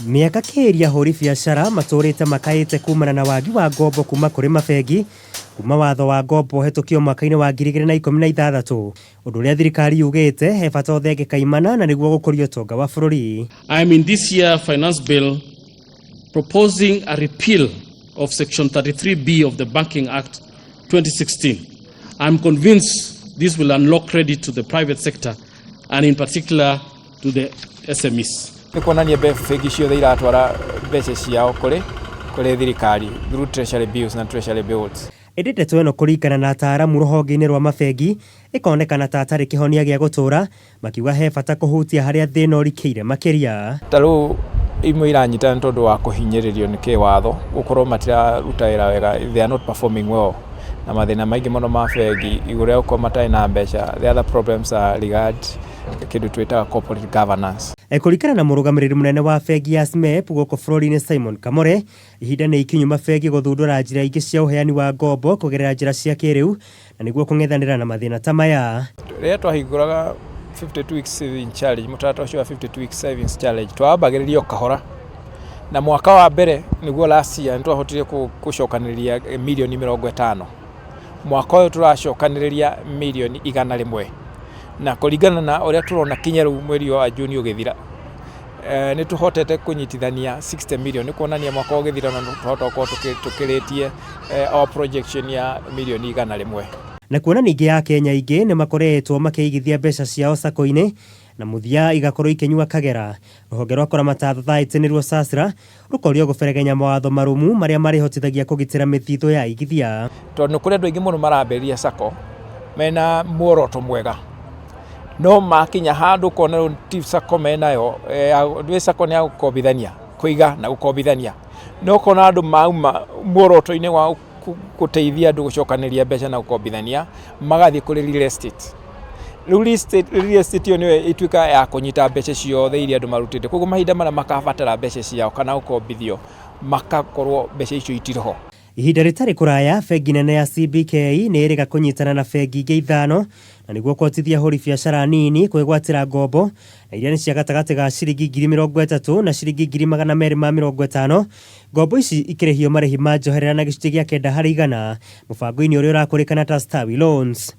Mĩaka kĩĩria ahũri biacara matũrĩte makaĩte kumana na wagi wa ngombo kuma kũrĩ mabengi kuma watho wa ngombo ũhetũkio mwaka-inĩ wa 2016, ũndũ ũrĩa thirikari yugĩte he bata ũthenge kaimana na nĩguo gũkũria ũtonga wa bũrũri. I am in this year finance bill proposing a repeal of section 33B of the Banking Act 2016. I'm convinced this will unlock credit to the private sector and in particular to the SMEs. Nĩ kuonania bengi ciothe iratwara mbeca ciao kũrĩ thirikari through treasury bills na treasury bills. Ĩndĩ ndeto ĩno kũringana na ataaramu rũhonge-inĩ rwa mabengi ĩkonekana ta atarĩ kĩhonia gĩa gũtũra, makiuga he bata kũhutia harĩa thĩna ũrikĩire makĩria. Ta rĩu imwe iranyitana nĩ tondũ wa kũhinyĩrĩrio nĩ kĩwatho, gũkorwo matiraruta wĩra wega, they are not performing well, na mathĩna maingĩ mũno ma bengi igũrũ rĩa gũkorwo matarĩ na mbeca. The other problems are regard kĩndũ twĩtaga corporate governance. Kũringana na mũrũgamĩrĩri mũnene wa bengi ya SMEP gũkũ bũrũri-inĩ Simon Kamore, ihinda nĩ ikinyu mabengi gũthundũra njĩra ingĩ cia ũheani wa ngombo kũgerera njĩra cia kĩrĩu na nĩguo kũng'ethanĩra na mathĩna ta maya. Rĩrĩa twahingũraga 52 weeks savings challenge, mũtaratara ũcio wa 52 weeks savings challenge, twambagĩrĩria o kahora, na mwaka wa mbere, nĩguo last year, nĩ twahotire gũcokanĩrĩria mirioni 50. Mwaka ũyũ tũracokanĩrĩria mirioni 100, na kũringana na ũrĩa tũrona kinya rĩu mweri wa Juni ũgĩthira, nĩ tũhotete kũnyitithania 60 million. Nĩ kuonania mwaka ũgĩthira na tũhota gũkorwo tũkĩrĩtie our projection ya mirioni 100. Na kuona ningĩ Akenya aingĩ nĩ makoretwo makĩigithia mbeca ciao sacco-inĩ na mũthia igakorwo ikĩnyua kagera, rũhonge rwa kũramata thothaitĩ nĩruo SASRA rũkorio gũberegenya mawatho marũmu marĩa marĩhotithagia kũgitĩra mĩthithũ ya aigithia. Tondũ nĩ kũrĩ andũ aingĩ mũno marambĩrĩria sacco mena muoroto mwega, no makinya handũ ũkona rĩu ti sacco menayo, ndwĩ sacco nĩ ya gũkombithania, kũiga na gũkombithania, no ũkona andũ mauma muoroto-inĩ wa gũteithia andũ gũcokanĩrĩria mbeca na gũkombithania, magathiĩ kũrĩ real estate. Rĩu real estate ĩyo nĩyo ĩtuĩka ya kũnyita mbeca ciothe iria andũ marutĩte. Koguo mahinda marĩa makabatara mbeca ciao kana gũkombithio, makakorwo mbeca icio itirĩ ho. Ihinda rĩtarĩ kũraya, bengi nene ya CBK nĩ ĩrĩga kũnyitana na bengi ingĩ ithano na nĩguo kũhotithia ahũri biacara nini kwĩgwatĩra ngombo, na iria nĩ cia gatagatĩ ga ciringi 30,000 na ciringi 250,000. Ngombo ici ikĩrĩhio marĩhi ma njoherera na 9% mũbango-inĩ ũrĩa ũrakũrĩkana ta Stawi Loans.